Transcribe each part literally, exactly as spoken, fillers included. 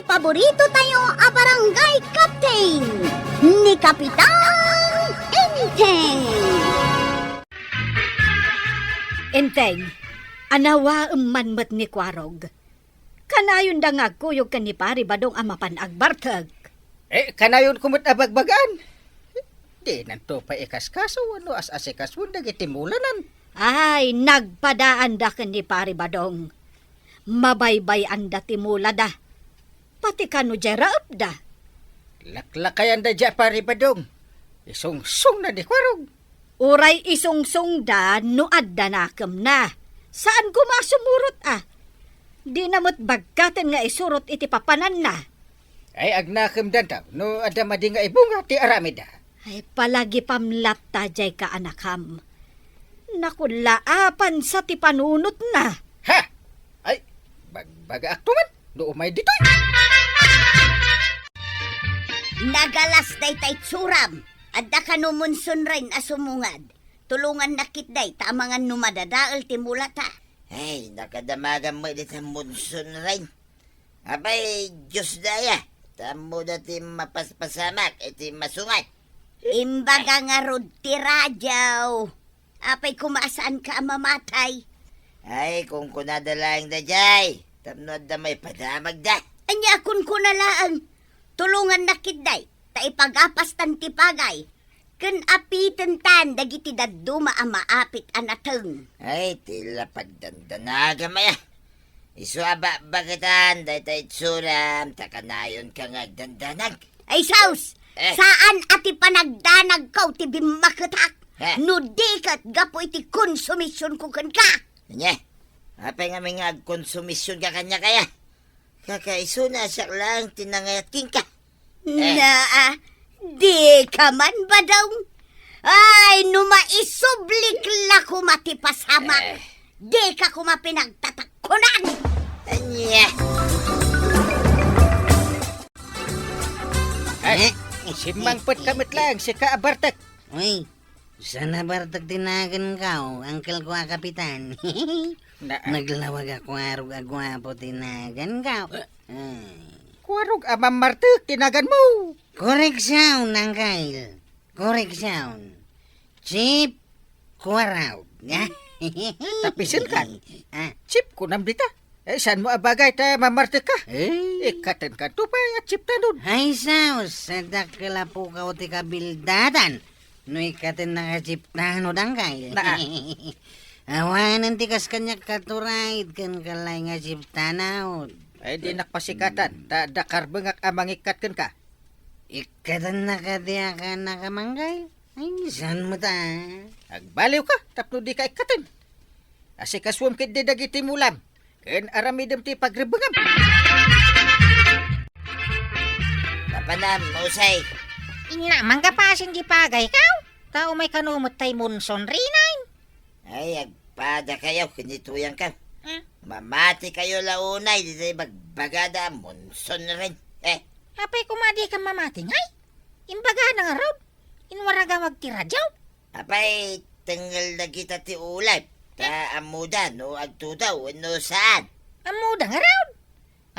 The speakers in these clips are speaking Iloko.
Paborito tayo a barangay captain, ni Kapitan Enteng. Enteng, anawaem man met ni Kuarog. Kanayonda nga agkuyog ken ni Pari Badong a mapan agbartek. Eh, kanayonko met a bagbagaan. Dinanto pay ikaskaso wenno as-asikasuen dagiti mulanan. Ay, nagpadaanda ken ni Pari Badong. Mabaybay-anda ti mulada. Pati kano diay raepda. Laklakayanda diay a Pari Badong. Isungsongna ni Kuarog. Uray isungsongda no adda nakemna. Saan koma a sumurot a. Dina met bagkaten nga isurot iti papananna. Ay, agnakemdanto no adda madi nga ibunga ti aramidda. Ay, palagipam latta diay kaanakam. Nakullaapan sa ti panunotna. Ha! Ay, bagbagaakto man no umay ditoy. Nagalas dayta itsuram. Adda kano Monson Rain a sumungad. Tulongannak ketdi ta amangan no madadael ti mulata. Ay, nakadamagan met dita Monson Rain. Apay, Dios daya, ta ammoda ti mapaspasamak iti masungad. Imbaga ngarud ti radio. Apay koma a saanka a mamatay? Ay, kunkunada laeng daydiay, tapno adda maipadamagda. Ania a kunkuna laeng? Tulongannak ketdi, ta ipagapastan ti pagay, ken apitentan dagiti dadduma a maapit a nateng. Ay, ti la pagdandanagam aya. Isu a bakbaketan dayta itsuram, ta kanayonka nga agdandanag. Ay, sus! Eh. Saan a ti panagdanagko ti bimmaketak? Eh. No di ket gapu iti konsumisionko kenka. Ania? Apay ngamin nga agkonsumisionka kaniak aya? Kakaisuna a siak laeng ti nangayat kenka. Eh. Naa, dika man, Badong. Ay, no maisublik la koma ti pasamak, eh, dika koma pinagtatakkunan. Ania? Ay, eh, simmangpetka met laeng, sika a bartek. Uy, saan a bartek ti naganko, angkelko a kapitan. Na- Naglawag a Kuarog a guapo ti naganko. Eh. Ay. Kuarog a Mammartek ti naganmo. Koreksyon, angkel. Koreksyon. Chief Kuarog. Tapisenkan. Ah. Chief kunam dita. Eh, saanmo a bagay ta Mammartek ka? Eh. Ikkatenkanto pay a chieftanon. Ay, sus, dakkel a pukaw ti kabildadan. No ikkatennak a chieftanon, angkel. Naa. Awanen ti kas kaniak, Katuray, ken kalay nga chieftanon. Ay, dinak pasikatan, ta adda karbengak a mangikkat kenka. Ikkatennak a diak a nakamangkay? Ay, saan met a? Agbaliwka, tapno dika ikkaten. Asikasuem ketdi dagiti mulam, ken aramidem ti pagrebbengam. Papanam, Usay. Inna, manggapasen di pagaykaw. Ta umay kano met tay Monson Rain. Ay, agpadakayo ken ni tuyangkaw. Hmm? Mamatikayo la unay ditoy bagbagada a Monson Rain. Eh. Apay koma dika mamati, ngay? Imbagada ngarud, inwaragawag ti radio. Apay, tengngel dagita ti ulep. Ta ammoda no agtudaw wenno saan. Ammoda ngarud.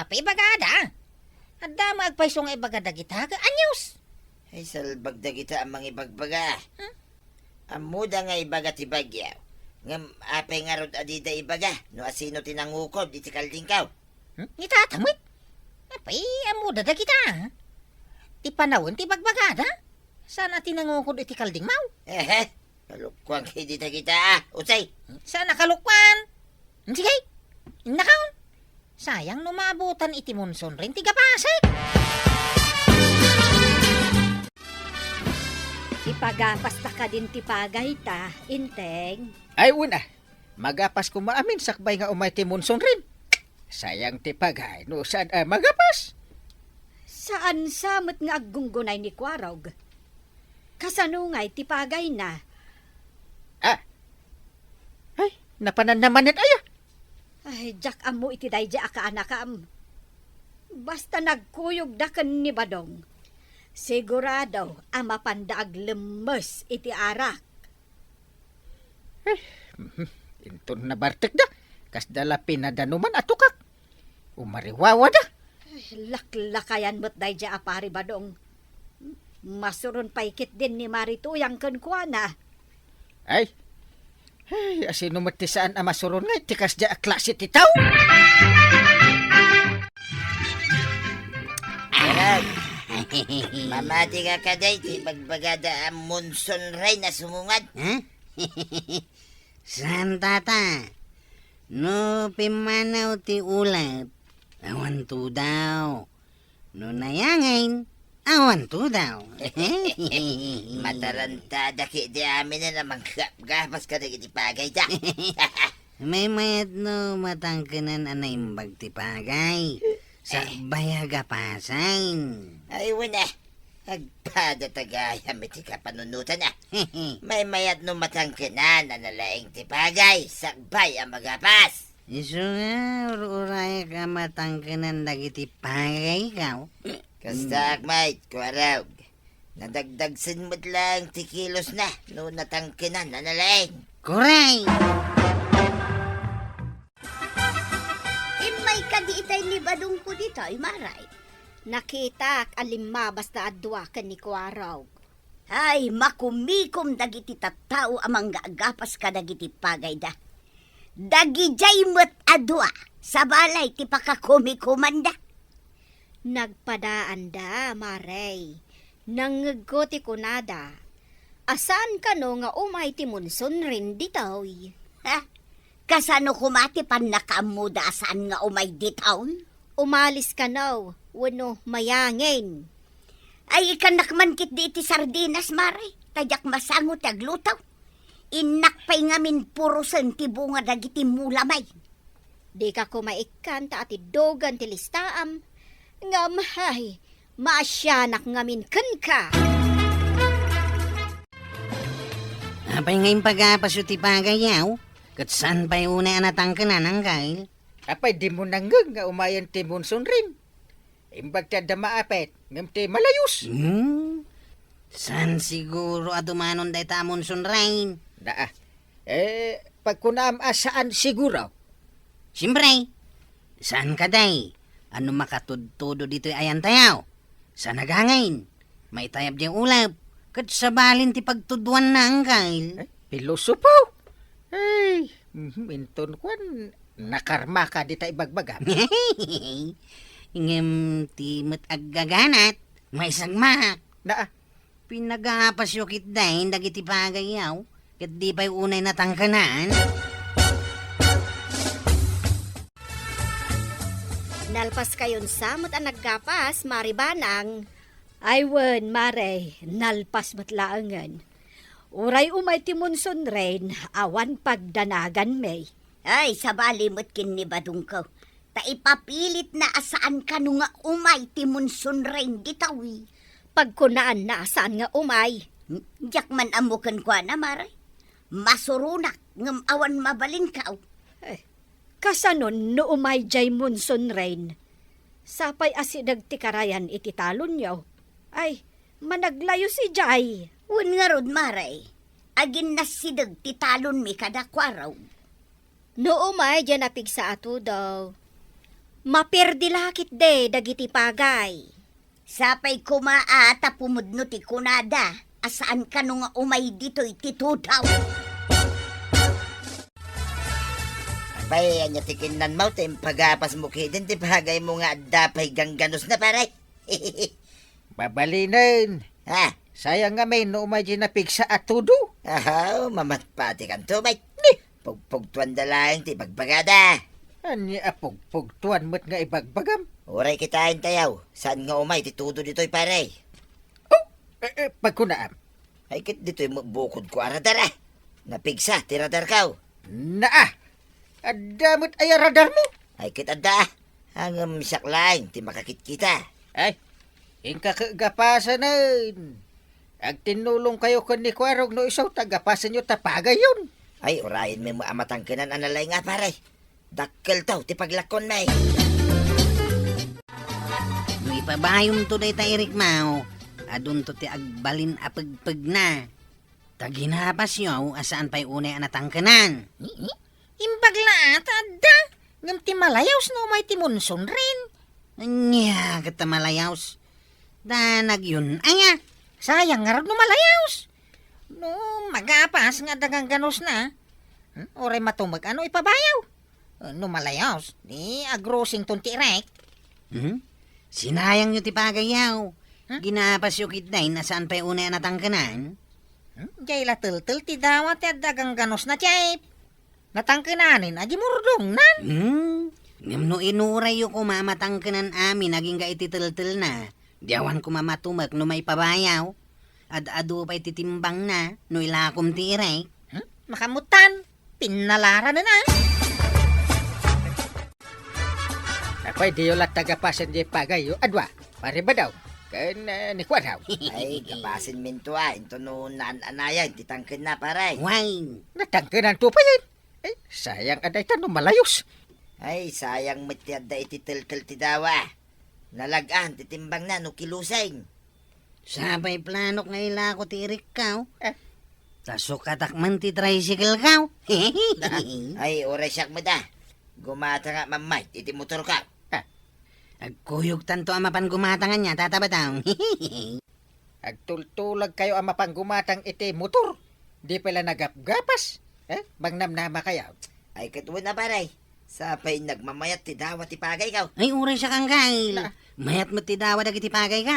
Apay ibagada? Adda met agpayso nga ibaga dagita, ket anius? Ay, salbag dagita a mangibagbaga. Hmm? Ammoda nga ibaga ti bagyo. Ngem apay ngarud a dida ibaga no asino ti nangukod iti kaldingkaw? Hmm? Ni tata met? Apay, ammoda dagita. Ti panawen ti bagbagada. Saan a ti nangukod iti kaldingmaw? Ehe, kalokuan ketdi dagita, ah, Usay. Saan a kalokuan? Sige, innaka. Sayang no maabutan iti Monson Rain ti gapasek. Ipagapasta kadin ti pagayta, Enteng. Ay, una, magapas koma amin sakbay nga umay ti Monson Rain. Sayang ti pagay no saan a magapas. Saan sa met nga aggunggunay ni Kuarog? Kasano ngay ti pagayna? Ah. Ay, napananna manen aya? Ay, diak ammo iti daydi a kaanakam. Basta nagkuyogda ken ni Badong, sigurado a mapanda aglemmes iti arak. Eh, mhm, inton nabartekda, kasda la pinadanuman a tukak. Umariwawada. Ay, Laklakayan met daydiay a Pari Badong. Masuron pay ketdin ni Mari Tuyang kenkuana. Ay, ay, asino met ti saan a masuron nga iti kasdiay a klase ti tao? Aram, mamati ka kadi iti ibagbagada a monsoon rain a sumungad? Ha? Saan, tata. No pimmanaw ti ulep, awan tudaw. No nayangin, awan tudaw. Matarantada ketdi amin a manggapgapas kadagiti pagayda. Maymayat no matangkenan a naimbag ti pagay. Sakbay a gapasan. Ay, wen a. Agpada ta gayam iti kapanunotan a. Maymayat no matangkenan a nalaing ti pagay, sakbay a magapas. Isu nga, ur-urayak a matangkenan dagiti pagaykaw. Kastaak met, Kuarog. Nadagdagsen met laeng ti kilosna no natangkenan a nalaing. Kuray! Immay kadi itay ni Badongko ditoy, Maray? Nakitak a limmabasda a dua ken ni Kuarog. Ay, makumikom dagiti tattao a manggagapas kadagiti pagayda. Dagidiay met a dua, sabali ti pakakumikomanda. Nagpadaanda, Maray. Nangngegko ti kunada a saan kano nga umay ti monsoon rain ditoy. Ha? Kasano koma ti pannakaammoda a saan nga umay ditoy? Umalis kano wenno mayangin? Ay, ikkannak man ketdi iti sardinas, Maray, ta diak masango ti agluto. Innak pay ngamin purosen ti bunga dagiti mulamay. Dika koma ikkan ta atiddogen ti listaam. Ngem, hay, maasianak ngamin kenka. Apay nga impagapasyo ti pagayyo? Ket saan pay unay a natangkenan, Angkel? Apay, dimo nangngeg nga umayen ti monsoon rain? Imbag ti adda maapit, ngem ti malayos. Hmm? Saan siguro a dumanon dayta a monsoon rain? Naa. Eh, pagkunaam a saan siguro? Siempre, saan kadi a no makatudtudo ditoy ayantayo? Saan a gangin? Maitayab diay ulep, ket sabalin ti pagtuduanna, Angkel. Eh, pilosopo? Ay, mhm, inton kuan, nakarmaka dita ibagbagam. Ngem ti met aggaganat, maisagmak. Naa. Pinagapasyo ketdin dagiti pagayyo, ket di pay unay natangkenan. Nalpaskayon sa met a naggapas, Mari Banang? Ay wen, Mare, nalpas met laengen. Uray umay ti monsoon rain, awan pagdanaganmi. Ay, sabali met ken ni Badongko. Ta ipapilitna a saan kano nga umay ti monsoon rain ditoy. Pagkunaanna a saan nga umay. Hmm? Diak man ammo kenkuana, Mare. Masuronak ngem awan mabalinko. Eh, kasano no umay diay monsoon rain? Sapay a sideg ti karayan iti talonyo. Ay, managlayos idiay. Wen ngarud, Mare, aginnassideg ti talonmi kada Kuarog. No umay diay napigsa a tudo, maperdi la ketdi dagiti pagay. Sapay koma a ta pumudno ti kunada a saan kano nga umay ditoy ti tudo. Apay, ania ti kinnanmo ta impagapasmo ketdin ti pagaymo nga adda pay gangganusna, pare? Mabalinen. Ha? Sayang ngamin no umay diay napigsa a tudo. Ahaw, mamatpatikanto, bay. Ni, pugpugtuanda laeng ti ibagbagada. Ania a pugpugtuan met nga ibagbagam? Uray kitaentayo, saan nga umay ti tudo ditoy, pare? Oh, eh, eh, pagkunaam. Ay, ket ditoy met bukodko a radar, a. Napigsa ti radarko. Naa! Adda met aya radarmo? Ay, ket adda, a. Ngem siak laeng ti makakitkita. Ay, inka ket gapasanen. Agtinnulongkayo ken ni Kuarog no isu ta gapasenyo ta pagayyon. Ay, urayenmi met a matangkenan a nalaing a, pare. Dakkelto ti paglakonmi. No ipabayomto dayta irikmo, adunto ti agbalin a pegpegna. Ta ginapasyo a saan pay unay a natangkenan. Imbag la ta adda, ngem ti malayos no umay ti monsoon rain. Ania ket ta malayos? Danagyon. Aya, sayang ngarud no malayos. No magapas nga adda gangganosna, hmm, uray matumek a no ipabayaw. No malayos, di agrosington ti irek. Hmm? Sinayangyo ti pagayyo. Hmm? Ginapasyo ketdi a saan pay unay a natangkenan? Hmm? Diay la teltel ti dawa ti adda gangganosna, Chef. Natangkenanen a gimurdongnan. Hmm? Ngem no inurayyo koma a matangkenan amin agingga iti teltelna, di awan koma matumek no maipabayaw. Ad-adu pay ti timbangna no ilakom ti irek. Hmm? Makamutan, pinnalaranen a. Apay, diyo latta gapasen diay pagayyo? Adua, Pare Badong, ken, eh, ni Kuarong. Ay, gapasenminto a, inton no naan-anayan ti tangkenna, pare. Wen. Natangkenanto payen. Ay, sayang a dayta no malayos. Ay, sayang met ti adda iti teltel ti dawa. Nalag-an ti timbangna no kiluseng. Sapay planok nga ilako ti irikko. Eh. Ta sukatak man ti tricycle ko. Ay, uray siak met a. Gumatangak manen iti motorko. Eh. Agkuyogtanto a mapan gumatang ania, Tata Badong. Agtultulagkayo a mapan gumatang iti motor. Di pay la nagapgapas. Eh, mangnamnamakayo. Ay, ket wen a, pare. Sapay nagmamayat ti dawa ti pagayko. Ay, uray siak, Angkel. Na. Mayat met ti dawa dagiti pagayko.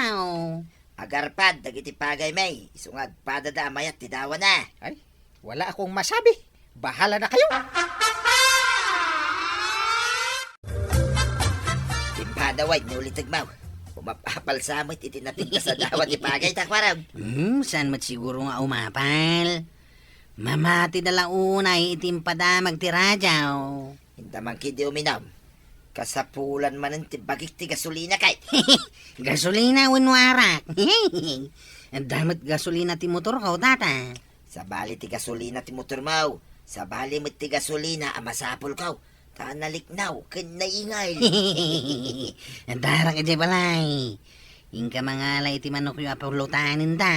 Agarpad dagiti pagaymi, isu nga agpadada a mayat ti dawana. Ay, wala akong masabi. Bahala na kayo. Timpada, Weng, no ulitegmo. Umapapal sa met iti napintas a dawa ti pagayta, Kuarong. Hmm, saan met siguro nga umapal? Mamatida la unay iti impadamag ti radio. Inta man ketdi uminum. Kasapulan manen ti bagik ti gasolina kay. Gasolina wenno arak? Adda met gasolina ti motorko, Tata. Sabali ti gasolina ti motormo. Sabali met ti gasolina a masapulko. Ta naliknaw ken naingay. Adda arak idiay balay. Inka mangala iti manokyo a pulutanen da.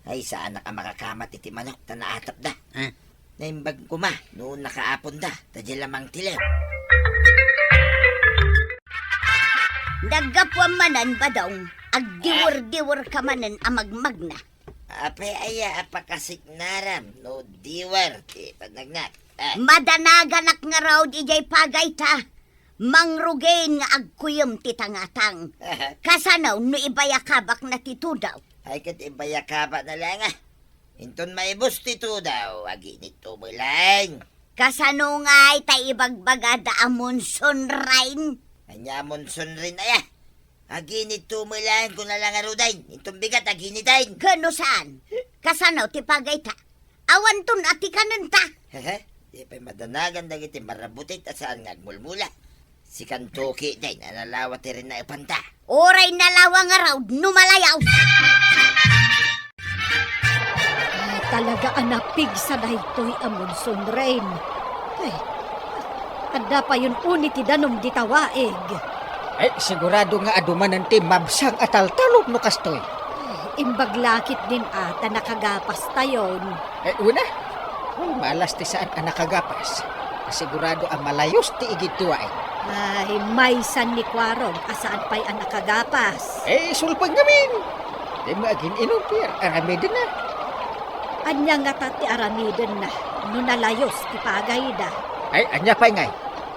Ay, saanak a makakamat iti manok ta naatapda. Ah. Naimbag koma no nakaaponda, ta diay la mangtiliw. Naggapuam manen, Badong, agdiwer-diwer ka manen a magmagna. Apay aya a pakasignaram no diwer ti panagnak? Ah. Madanaganak ngarud idiay pagayta. Mangrugin nga agkuyem ti tangatang. Kasano no ibayakabakna ti tudaw? Ay, ket ibayakabakna laeng a. Inton maibus ti tudaw, aginitto met laeng. Kasano ngay ta ibagbagada a monsoon rain? Ania a monsoon rain aya? Aginitto met laeng, kuna la ngaruden. Inton bigat, aginiten. Ken no saan? Kasano ti pagayta? Awanton a ti kanenta. Hehe, di pay madanagan dagiti marabutit a saan nga agmulmula. Sikanto ketdin a nalawa ti rinaepanta. Uray nalawa ngarud no malayaw. Ay, talaga a napigsa daytoy a monsoon rain. Ay, adda payon uni ti danum dita waig. Ay, sigurado nga adu manen ti mabsang a taltalon no kastoy. Ay, imbag la ketdin a ta nakagapastayon. Ay, una. Ay, malas ti saan a nakagapas. Sigurado a malayos ti igid ti waig. Ay, maysan ni Kuarog a saan pay a nakagapas. Eh, sulpag ngamin. Di mo agin-inum ti ar-, aramidenna. Ania ngata ti aramidenna no nalayos ti pagayda? Ay, ania pay ngay?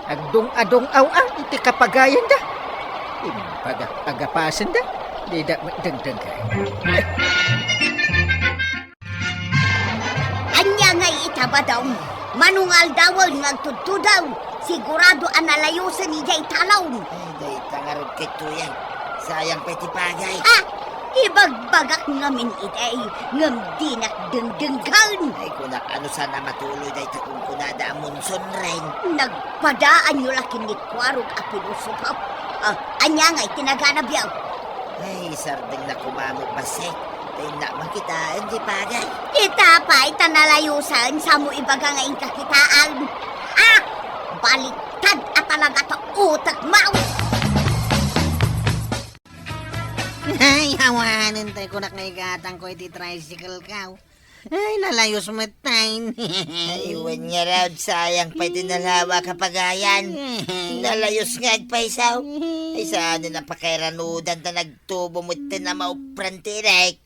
Agdung-adung-aw a iti kapagayanda. Imbagak agapasenda, dida met dengdenggen. Ania ngay ita, Badong? Manungaldawen nga agtudtudaw. Sigurado a nalayosen idiay talon. Ay, dayta ngarud ketdin. Sayang pay ti pagay. Ha? Ibagbagak ngamin idi, ngem dinak dengdenggen. Ay, kunak, ano sana matuloy dayta kunkunada a monsoon rain? Nagpadaanyo la ken ni Kuarog a pilosopo. Ah, ania ngay ti naganabyo? Ay, sardengna koma met bassit. Ta innak man kitaen ti pagay. Ita pay ta nalayosen, samo ibaga nga inka kitaen. Ah! Baliktad a talaga ti utekmo! Ay, awanen tay kunak nga igatangko iti tricycle ko. Ay, nalayos met tayo. Ay, wen nga raw, sayang pay ti nalawa kapagayan. Nalayos nga agpaysaw. Ay, saan na napakairanudan ta nagtubo met ti na maupran ti rek.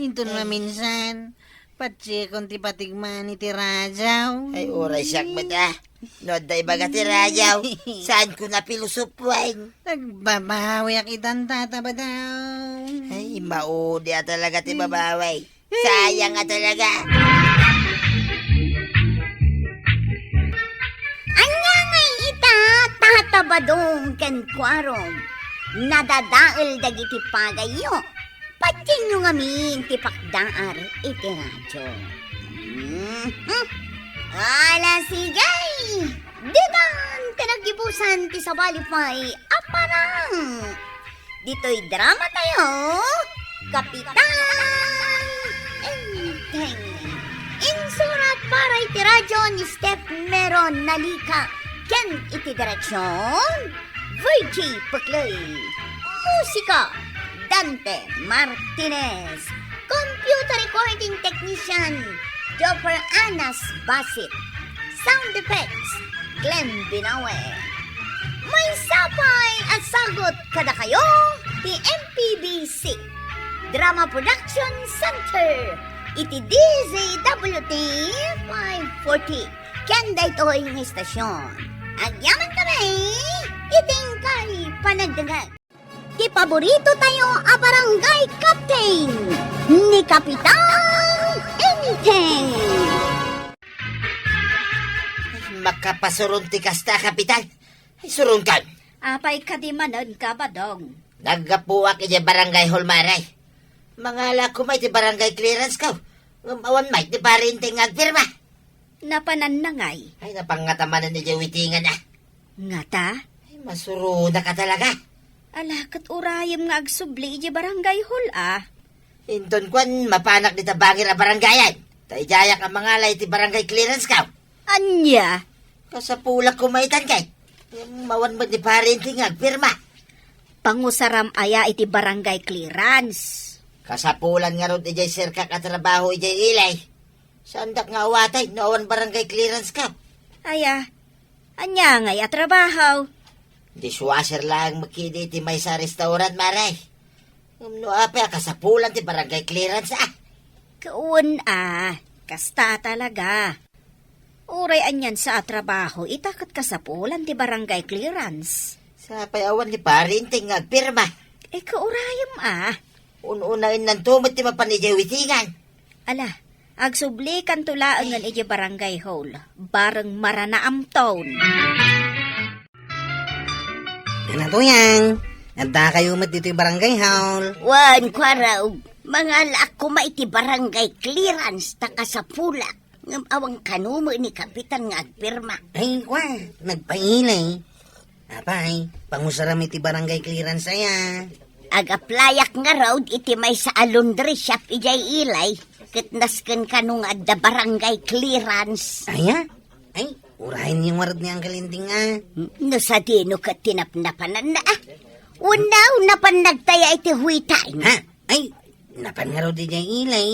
Inton maminsan, patsiekon ti patigman iti radyo. Ay, uray siak met, ah. No adda ibaga ti radyo, saanko na pilosopuan. Nagbabawiak itan, Tata Badong. Ay, maudi a talaga ti babawi. Sayang a talaga. Ania ngay ita, Tata Badong ken Kuarog? Nadadael dagiti pagayyo. Patienyo ngamin ti pakdaar iti radyo. Mhm. Ala, sige. Ditan ti naggibusan ti sabali pay a parang. Ditoy drama tayo, Kapitan Enteng. Insurat para iti radyo ni Steph Meron Nalika ken iti direksyon, Virgie Puclay. Musika, Dante Martinez. Computer recording technician, Joffer Anas Basit. Sound effects, Glenn Binawe. Maysa pay a sagut kadakayo ti M P B C Drama Production Center iti D Z W T five forty. Ken daytoy nga istasyon, agyaman kami iti inkay panagdengngeg. Ti paborito tayo a barangay captain, ni Kapitan Enteng. Makapasuron ti kasta, Kapitan. Ay, suronkan. Apay kadi manen ka, Badong? Naggapuak idiay barangay hall, Mare. Mangala koma iti barangay clearance ko. Ngem awan met ni Pare Enteng nga agpirma. Napananna ngay? Ay, napangngata manen idiay witingan, ah. Ngata? Ay, masuronak a talaga. Ala, ket urayem nga agsubli idiay barangay hall, ah. Inton kuan, mapanak dita bangir a barangayan. Ta idiayak a mangala iti barangay clearance ko. Ania? Kasapulak koma itan ket. Awan met ni Pare Enteng nga agpirma. Pangusaram aya iti barangay clearance? Kasapulan ngarud idiay serkak a trabaho idiay Ilay. Saandak nga awatay no awan barangay clearance ko. Aya, ania ngay a trabaho? Dishwasher laeng met ketdi iti maysa a restaurant, Mare. Ngem no apay a kasapulan ti barangay clearance, ah? Wen a, kasta talaga. Uray aniansa a trabaho ita ket kasapulan ti barangay clearance. Sapay awan ni Pare Enteng nga agpirma. Eh, kaurayem a. Un-unaennanto met ti mapan idiay witingan. Ala, agsublikanto laengen idiay barangay hall, bareng maranaamton. Nana Tuyang, addakayo met ditoy barangay hall. Wen, Kuarog, mangalaak koma iti barangay clearance ta kasapulak. Ngem awan kano met ni Kapitan nga agpirma. Ay, kwa, nagpailay. Apay, pangusaram iti barangay clearance aya. Ag-applyak ngarud iti maysa a laundry shop idiay Ilay, ket nasken kano nga adda barangay clearance. Aya? Ay, urayen ngarud ni Uncle Enteng, ah. No sadino ket ti napnapananna, ah. Wenno, napan nagtaya iti huwitay. Ha? Ay, napan ngarud idiay Ilay.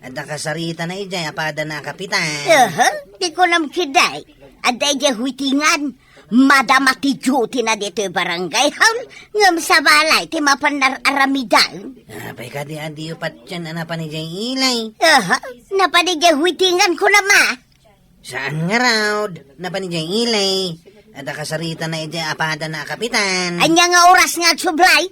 Adda kasaritana idiay a padana a kapitan. Aha, di kunam ketdi. Adda idiay huwitngan. Madama ti duty na ditoy barangay hall. Ngem sabali ti mapan ar-aramidan. Apay kadi a diyo patien a napan idiay Ilay? Aha, napan idiay huwitngan kunam a. Saan ngarud, napan idiay Ilay. Adda kasaritana idiay a padana a kapitan. Ania nga oras nga agsubli?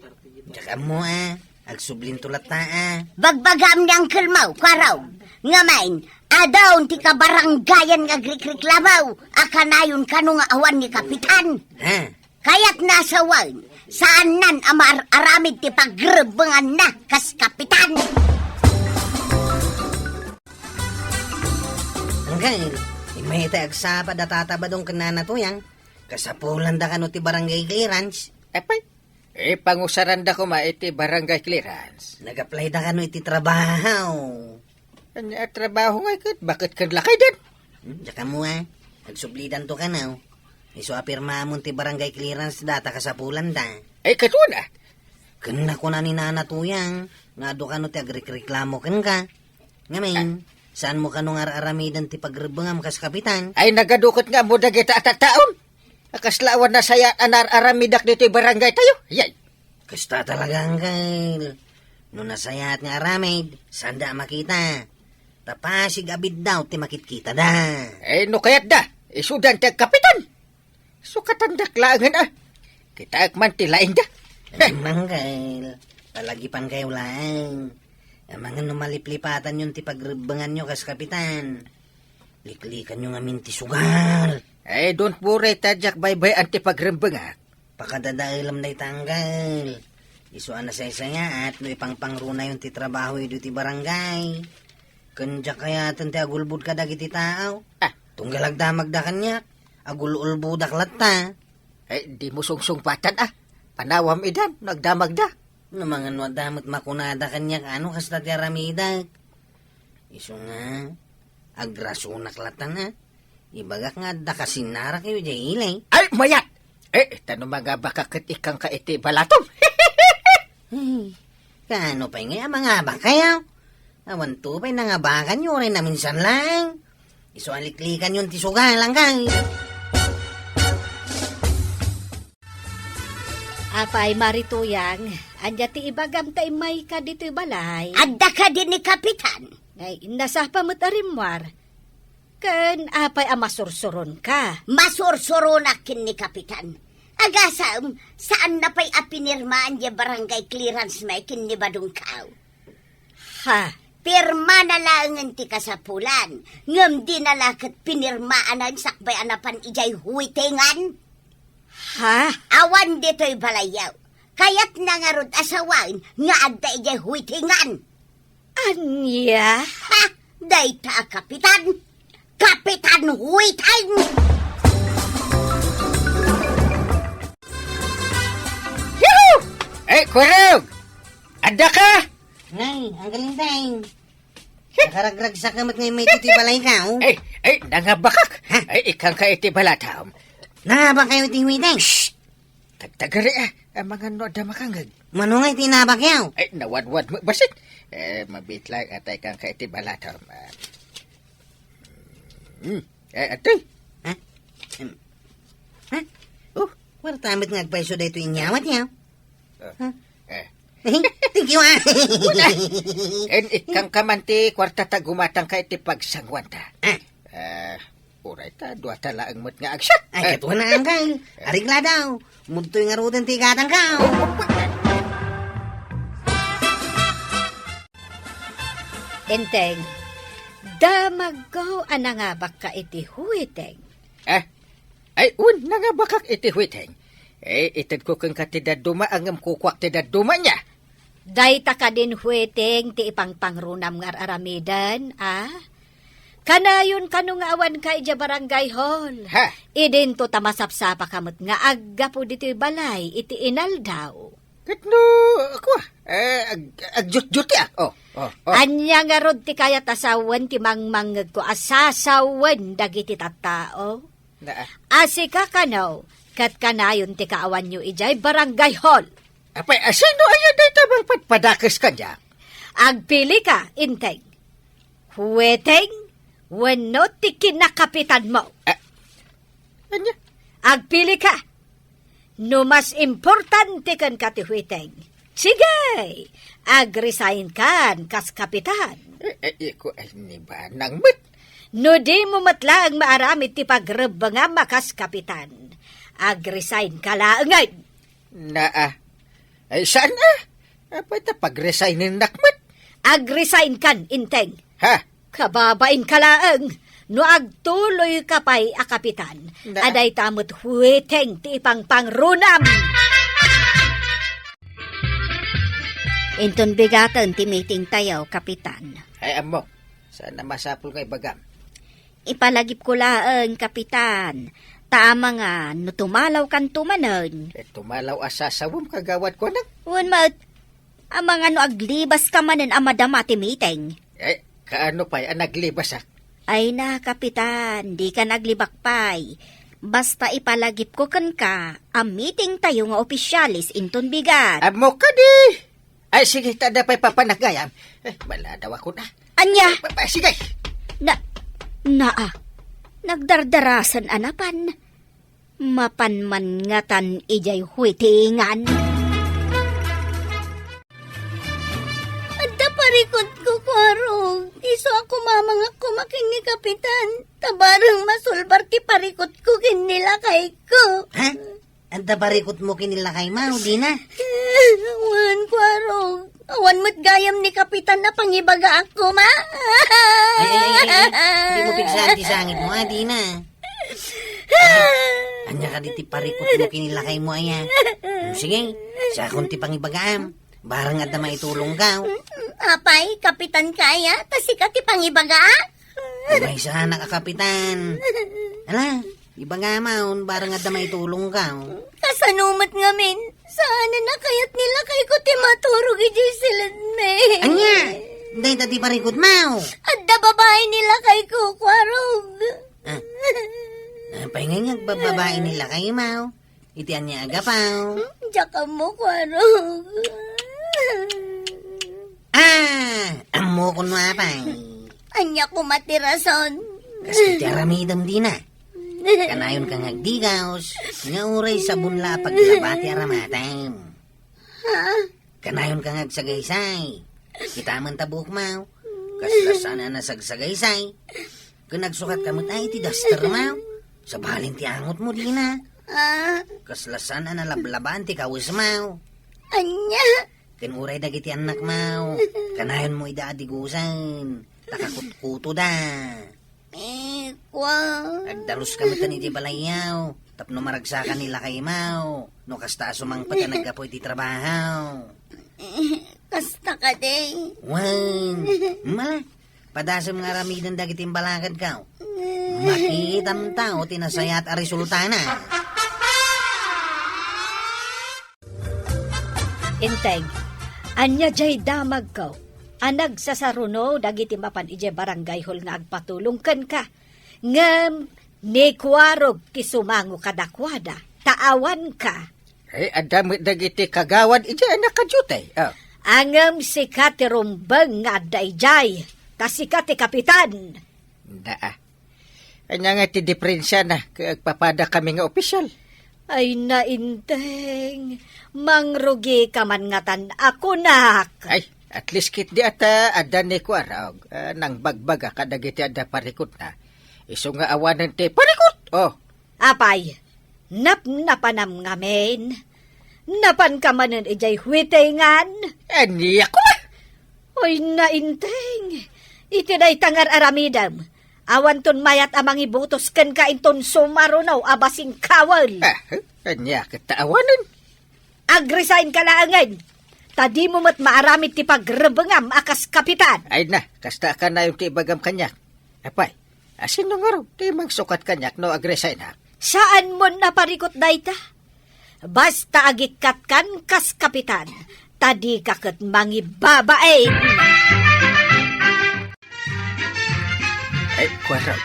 Diak ammo a, agsublinto latta a. Bagbagam ni Uncle mo, Kuarog. Ngamin, adun ti kabarangayan nga agrikrikreklamo a kanayon kano nga awan ni kapitan. Ha? Kayatna a sawen, saannan a maar-aramid ti pagrebbenganna kas kapitan. Uncle, immay iti agsapa da Tata Badong ken Nana Tuyang, kasapulanda kano ti barangay clearance? Apay, ipangusaranda koma iti barangay clearance. Nag-apply da kano iti trabaho? Ania a trabaho ngay ket? Baket ken lakayden? Hmm, diak ammo a. Agsublidanto kano. Isu a pirmamon ti barangay clearance da ta kasapulanda. Ay, kaduana. Ken nakuna ni Nana Tuyang, nga adu kano ti agrikreklamo kenka. Ngamin, saanmo kano nga ar-aramiden ti pagrebbengam kas kapitan? Ay, nagadu ket nga ammo dagita a tattaon. A kasla awan nasayaat a naar-aramidak ditoy barangay tayo. Yay! Kasta talaga, Angkel. No nasayaat nga aramid, saanda a makita. Ta pasig a biddaw ti makitkitada. Eh, no kayatda, isudan ti agkapitan. Sukatandak laengen a. Kitaek man ti laingda. Angkel, palagipankayo laeng. Amangan no maliplipatanyon ti pagrebbenganyo kas kapitan. Liklikanyo ngamin ti sugal. Eh, don't worry, ta diak baybay-an ti pagrembengak. Pakadadaelam dayta, Angkel. Isu a nasaysayaat no ipangpangrunayon ti trabaho idi ti barangay. Ken diak kayaten ti agulbod kadagiti tao. Ah. Tunggal agdamagda kaniak, agul-ulbodak latta. Eh, dimo sungsungpatan a. Panawam idan no agdamagda. No mangan no adda met makunada kaniak, ano kasta ti aramidek? Isu nga, agrasunak latta na. Ibagak nga adda kasinnarak idiay ili. Ay, mayat! Eh, ta no mangabaka ket ikkanka iti balatom. Ay, kaano pay ngay a mangabak kayo? Awan to pay nangabakanyo, uray naminsan lang. Isu a liklikanyon ti sugal, Angkel. Apay, Marituyang, ania ti ibagam ta immayka ditoy balay? Adda kadi ni Kapitan? Ay, nasapa met a rimmuar. Ken apay a masursuronka? Masursuronak ken ni Kapitan. Agasem, saanna pay a pinirmaan diay barangay clearance may ken ni Badong Kao. Ha? Pirmana laengen ti kasapulan, ngem dina la ket pinirmaan sakbay a napan idiay huwetengan. Ha? Awan ditoy balayyo. Kayatna ngarud a sawen nga adda idiay huwetengan. Ania? Ha? Dayta a kapitan? Kapitan Huweteng! Yuhu! Eh, Kurog! Adda ka? Nay, Angkel Inteng. Nakaragragsak ka met ngay may ditoy balay ka, oh. Eh, eh, nangabakak. Ha? Eh, ikkanka iti balatom. Nangabak kayo iti Huweteng? Shh! Tagtagari, ah. Amangan no adda makangeg. Mano nga iti nabak yaw? Ay, nawadwad mo, basit. Eh, mabit lang, atay kang ka iti balatom. Ah. Hmm. Eh, atay. Ha? Hmm. Ha? Oh. Kwarta met nga agpayso daytoy inyawat yaw? Ah. Ha? Eh. Thank you, ah. Una, en, ikkan ka man ti kwarta ta gumatang ka iti pagsanguanta. Ah. Eh, Uray ta, dua ta laeng met nga agsiak. Ay, eh, katuan na, Angkel. Arigla daw. Mudtoy ngaruden ti igatangka. Inteng, damagko a nangabakka iti Huweteng. Eh? Ay, un, nangabakak iti Huweteng. Eh, itedko kenka ti dadduma, ngem kukuak ti dadduma nia. Dayta kadin Huweteng ti ipangpangrunam nga ar-aramiden, a? Kanayon kano nga awanka idiay barangay hall. Ha? Idinto ta masapsapaka met nga aggapu ditoy balay iti inaldaw. Ket no, kua, eh, ag-, agjutjutiak. Oh, oh, oh. Ania ngarud ti kayat a sawen ti mangmangngegko a sasawen dagiti tattao? Na, ah. A sika kano, ket kanayon ti kaawanyo idiay barangay hall. Apay, a sino aya dayta mangpadpadakes kaniak? Agpilika, Inteng. Huweteng wenno ti kinakapitanmo. Ah, ania? Agpilika. No mas importante kenka ti Huweteng, sige, agresign kan kas kapitan. Eh, eh, iko, ay, ni banang met. No dimo met laeng maaramid ti pagrebbengam a kas kapitan, agresign ka laengen. Naa. Ay, saan a? Apay ta pagresigninnak met? Agresign kan, Inteng. Ha? Kababain ka laeng, no agtuloy ka pay a kapitan, na- a dayta met Huweteng ti ipangpangrunam. Inton bigaten ti meeting tayo, Kapitan. Ay, ammo. Saan a masapul nga ibagam? Ipalagipko laeng, Kapitan. Ta amangan no tumalaw kanto manen. Eh, tumalaw a sasawem, kagawad ko, anak. Wen met, amangan no aglibas ka manen a madama ti meeting. Eh, kaano pay a naglibasak? Ay na, Kapitan, di ka naglibak pay. Basta ipalagipko kenka a meeting tayo nga opisyales inton bigat. Ammo kadi! Ay, sige, ta adda pay papanagayam. Eh, maladaw ako na. Ania? Pa, pa, sige. Na, naa. Nagdardarasan a napan. Mapan man ngatan idiay huitingan. Adda parikutko, Kuarog. Isu a kumamangak koma ken ni Kapitan. Ta bareng masulbar ti parikutko ken ni lakayko. Ha? Adda parikutmo ken ni lakaymo, dina? Wen, Kuarog. Awan met gayam ni Kapitan a pangibagaak koma. Ay, ay, ay, ay, ay. Di mo pigsaan ti sangitmo, a, dina? Ania kadi ti parikutmo ken ni lakaymo, aya? Sige, siakon ti pangibagaam. Bareng adda maitulongko. Apay, kapitan ka aya, ta sika ti pangibaga? Maysa a kapitan. Ala, ibagam, bareng adda maitulongko. Kasano met ngamin? Saan a kayat ni lakayko ti maturog idiay siled mi? Ania? Dayta ti parikutmo? Adda babai ni lakayko, Kuarog. Ah. Apay nga nga babai ni lakaymo? Iti ania a gapu? Hmm, diak ammo, Kuarog. Ah, ammokon no apay. Ania koma ti rason? Kas iti aramidem dina. Kanayonka nga agdigaus, nga uray sabon la a paglaba ti aramatem. Ha? Kanayonka nga agsagaysay. Kitaem ta buokmo. Kasla saan a nasagsagaysay. Ken agsukatka met iti dastermo. Sabalen ti angotmo dina. Ah. Kasla saan a nalablabaan ti kawesmo. Ania? Ken uray dagiti annakmo. Kanayonmo ida a digusen. Ta kakutkutoda. Eh, kua. Agdaluska met idiay balayyo, tapno maragsaka ni lakaymo, no kasta a sumangpet a naggapu iti trabaho. Eh, kasta kadi. Wen, mala, padasem nga aramiden dagiti imbalakadko. Makitam ta ti nasayaat a resultana. Integ, ania jay damagko a nagsasaruno dagiti mapan idiay barangay hall nga agpatulong kenka? Ngem ni Kuarog ti sumango kadakuada, ta awanka. Ay, adda met dagiti kagawad idiay a nakadiutay. Ah. Ngem sika ti rumbeng nga adda idiay, ta sika ti kapitan. Daa. Ania nga ti diferensiana ket agpapadakami nga opisyal? Ay, nainteng, mangrugika man ngatan a kunak. Ay, at least ketdi a ta adda ni Kuarog, ah, nangbagbaga kadagiti adda parikutna. Isu nga awanen ti parikut! Oh. Apay, napnapanam ngamin? Napanka manen idiay huitingan? Ania koma? Oy, nainteng! Iti dayta nga ar-aramidem, awanton mayat a mangibutos kenka inton sumaruno a basingkawen. Ah, ania ket ta awanen? Agresign ka laengen, ta dimo met maaramid ti pagrebengam a kas kapitan. Ay na, kasta a kanayon ti ibagam kaniak. Apay, a sino ngarud ti mangsukat kaniak no agresignak? Saan mon a parikut dayta? Basta agikkatkan kas kapitan, ta dika ket mangibabain. Ay, Kuarog,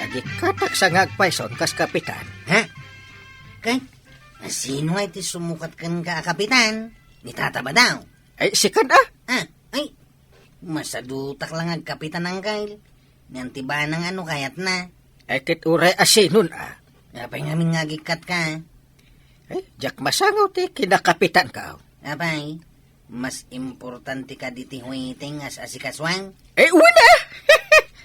agikkatak sa nga agpayson kas kapitan. Ha? Ket, a sino ngay ti sumukat kenka a kapitan? Ni Tata Badaw. Ay, sikan a? Ah, ay, masadutak la nga agkapitan, Angkel. Ngem ti banang ano kayatna? Ay, ket uray a sinon a? Apay ngamin nga agikkatka? Ay, diak masango ti kinakapitanka. Apay, mas importante kadi ti huiting a asikasuan? Ay, wen a!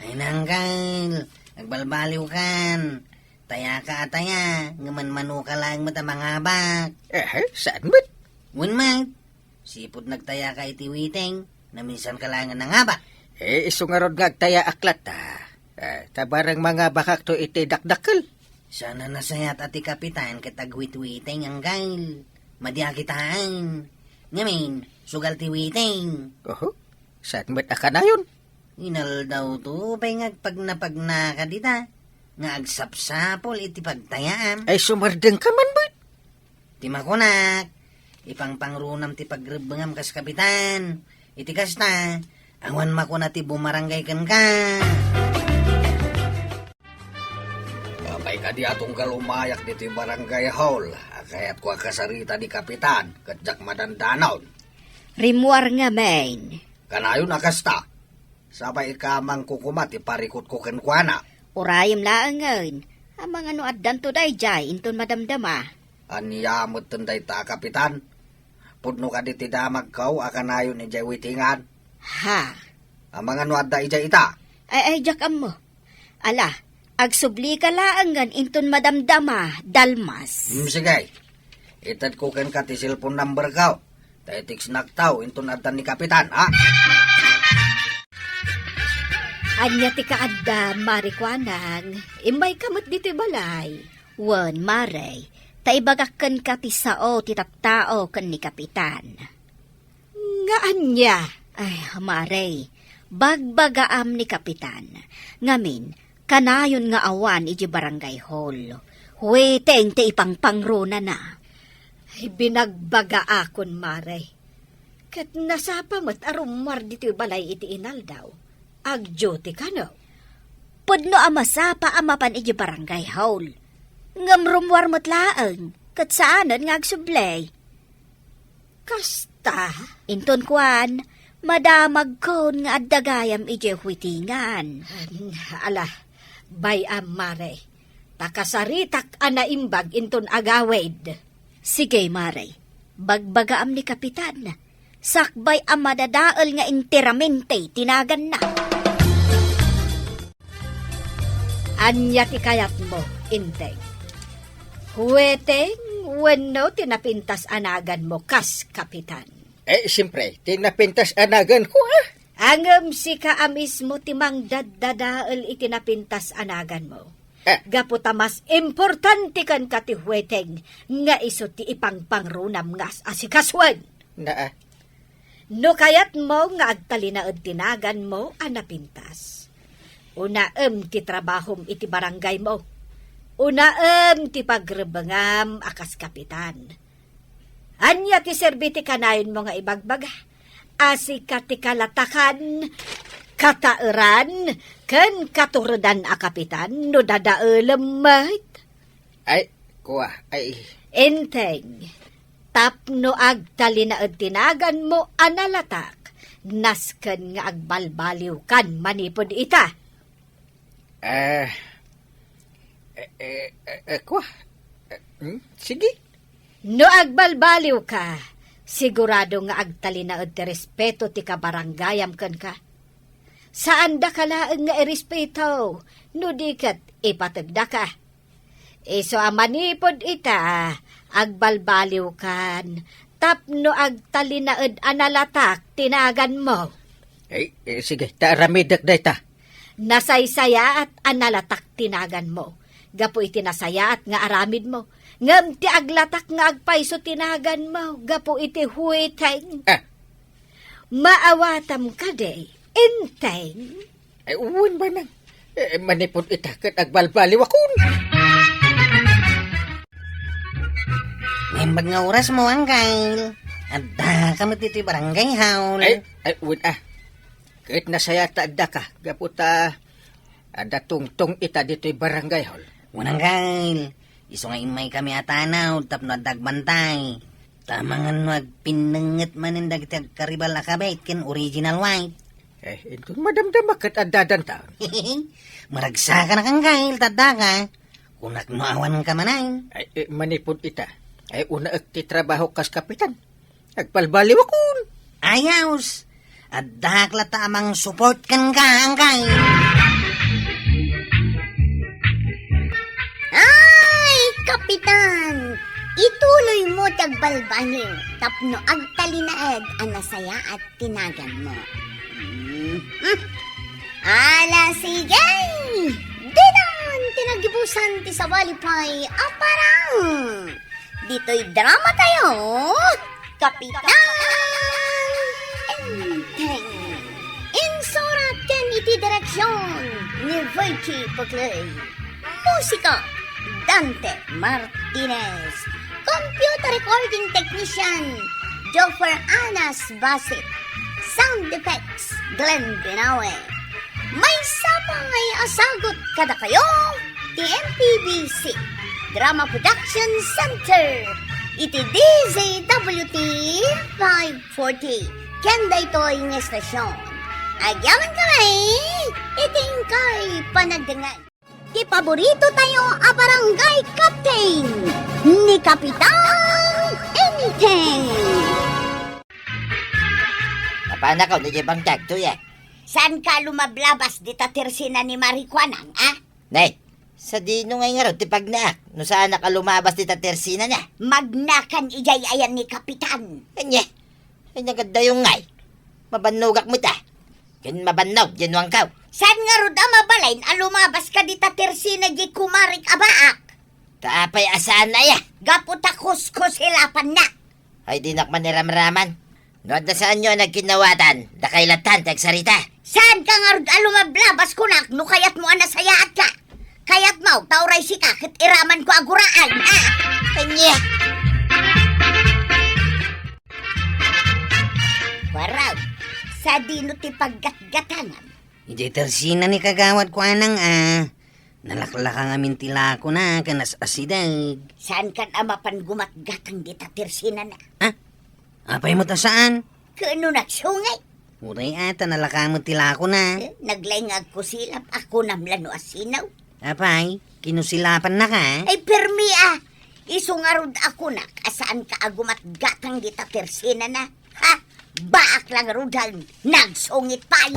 Ay, Angkel, agbalbaliwkan. Tayaka a taya, ngem manmanoka laeng met a mangabak. Eh, saan met? Wen met, sipud nagtayaka iti huiting, naminsanka laeng a nangabak. Eh, isu ngarud nga agtayaak latta. Eh, ta bareng mangabakakto iti dakdakkel. Saan a nasayaat a ti kapitan ket aghuithuiting, Angkel. Madi a kitaan. Ngamin, sugal ti huiting. Oho, saan met a kanayon? Inaldawto pay nga agpagnapagnaka dita, nga agsapsapul iti pagtayaam. Ay, sumardengka man met. Ti makunak, ipangpangrunam ti pagrebbengam kas kapitan. Iti kasta, awan makuna ti bumarangay kenka. Apay kadi a tunggal umayak ditoy barangay hall, a kayatko a kasarita ni kapitan, ket diak madandanon. Rimmuar ngamin. Kanayon a kasta. Sabay ika mangkukuma ti parikutko kenkuana. Urayem laengen, amangan no addanto daydiay inton madamdama. Ania metten dayta a kapitan? Pudno kadi ti damagko a kanayon idiay witingan? Ha? Amangan no adda idiay ita? Ay, ay, diak ammo. Ala, agsublika laengen inton madamdama, Dalmas. Hmm, sige. Itedko kenka ti cellphone numberko. Ta i-textnakto inton adda ni kapitan, ha? Ania ti kaadda, Mare Kuanang? Immayka met ditoy balay. Wen, Mare, ta ibagak kenka ti sao ti tattao ken ni kapitan. Nga ania? Ay, Mare, bagbagaam ni kapitan. Ngamin, kanayon nga awan idiay barangay hall. Hueteng ti ipangpangrunana. Ay, binagbagaakon, Mare. Ket nasapa met a rummuar ditoy balay iti inaldaw. Ag-duty kano? Pudno a masapa a mapan idiay barangay hall. Ngem rummuar met laeng, ket saanen nga agsubli. Kasta? Inton kuan, madamagkon nga adda gayam idiay huetingan. Ala, bay-am, Mare, ta kasaritak a naimbag inton agawid. Sige, Mare, bagbagaam ni kapitan. Sakbay a madadael nga enteramente ti naganna. Ania ti kayatmo, Enteng? Hueteng wenno ti napintas a naganmo kas kapitan? Eh, siempre, ti napintas a naganko, ah. Ngem sika a mismo ti mangdaddadael iti napintas a naganmo. Eh. Gapu ta mas importante kenka ti hueteng nga isu ti ipangpangrunam nga as-asikasuen. Naa. No kayatmo nga agtalinaed ti naganmo a napintas, unaem ti trabahom iti barangaymo. Unaem ti pagrebbengam a kas kapitan. Ania ti serbi ti kanayonmo nga ibagbaga? A sika ti kalatakan, kataeran, ken katuredan a kapitan no dadaelem met? Ay, kua, ay. Enteng, tapno agtalinaed ti naganmo a nalatak, nasken nga agbalbaliwkan manipud ita. Eh, eh, eh, eh, eh, kua? Eh, hmm? Sige. No agbalbaliwka, sigurado nga agtalinaed ti respeto ti kabarangayam kenka. Saandaka laeng nga irespeto, no di ket ipategdaka. Isu a manipud ita, agbalbaliwkan tapno agtalinaed a nalatak ti naganmo. Eh, eh, sige, ta aramidek dayta. Nasaysayaat a nalatak ti naganmo gapu iti nasayaat nga aramidmo, ngem ti aglatak nga agpayso ti naganmo gapu iti hueteng. Ah. Maawatam kadi, Enteng? Ay, wen, manang. Eh, manipud ita ket agbalbaliwakon. Naimbag nga orasmo, Angkel. Addaka met ditoy barangay hall. Ay, ay, wen, ah. Ket nasayaat ta addaka, gapu ta adda tungtong ita ditoy barangay hall. Wen, Angkel. Isu nga immaykami a tanawd tapno adda agbantay. Ta amangan no agpinnengnget manen dagiti agkaribal a kabet ken original white. Eh, inton madamdama ket addadanta. Maragsakanak, Angkel, ta addaka. Kunak no awanka manen. Ay, eh, manipud ita. Ay, unaek ti trabaho kas kapitan. Agbalbaliwakon. Ayos. Addak latta a mangsupport kenka, Angkel. Ay, Kapitan! Ituloymo ti agbalbaliw tapno agtalinaed a nasayaat ti naganmo. Hmm. Ala, sige! Ditan ti nagibusan ti sabali pay a parang! Ditoy drama tayo, Kapitan Enteng. Insurat ken iti direksyon ni Virgie Puclay. Musika, Dante Martinez. Computer recording technician, Joffer Anas Basit. Sound effects, Glenn Binawe. Maysa pay a sagut kadakayo ti M P B C Drama Production Center iti D Z W T five forty. Ken daytoy nga estasyon, Agyaman kami iti inkay panagdengngeg. Ti paborito tayo a barangay captain, ni Kapitan Enteng. Apanakaw, ni Jebang Tagto, ya. Saan ka lumablabas dita tersina ni Marikuanang, a? Nay, sadino ngay ngarud ti pagnaak no saanak a lumabas dita tersinana? Magnakan idiay ayan ni Kapitan. Anya? Ay, nagadayong ngay. Mabannogak met, a. Ken mabannog, diay nuangkaw. Saan ngarud a mabalin a lumabas ka dita tersina diay kumarik a baak? Ta apay a saan aya? Gapu ta kuskusilapanna. Ay, dinak man iramraman. No adda saanyo a nagkinnawatan, dakay lattan ti agsarita. Saan ka ngarud a lumablabas kunak no kayatmo a nasayaat ka? Kayatmo, ta uray sika ket iraman ko a guraan, a? Ania? Kuaraw, sadino ti paggatgatangan? Idiay tersina ni Kagawad Kuanang, a. Nalaklaka ngamin ti lakona ken as-asideg. Saan kan a mapan gumatgatang dita tersinana? Ha? Apay met a saan? Ken no nagsungit? Uray a, ta nalaka met ti lakona. Eh, naglaing nga agkusilap, a kunam la no asinaw. Apay, kinusilapannaka? Ay, permi a. Isu ngarud a kunak a saan ka a gumatgatang dita tersinana. Ha? Baak la ngaruden, nagsungit pay.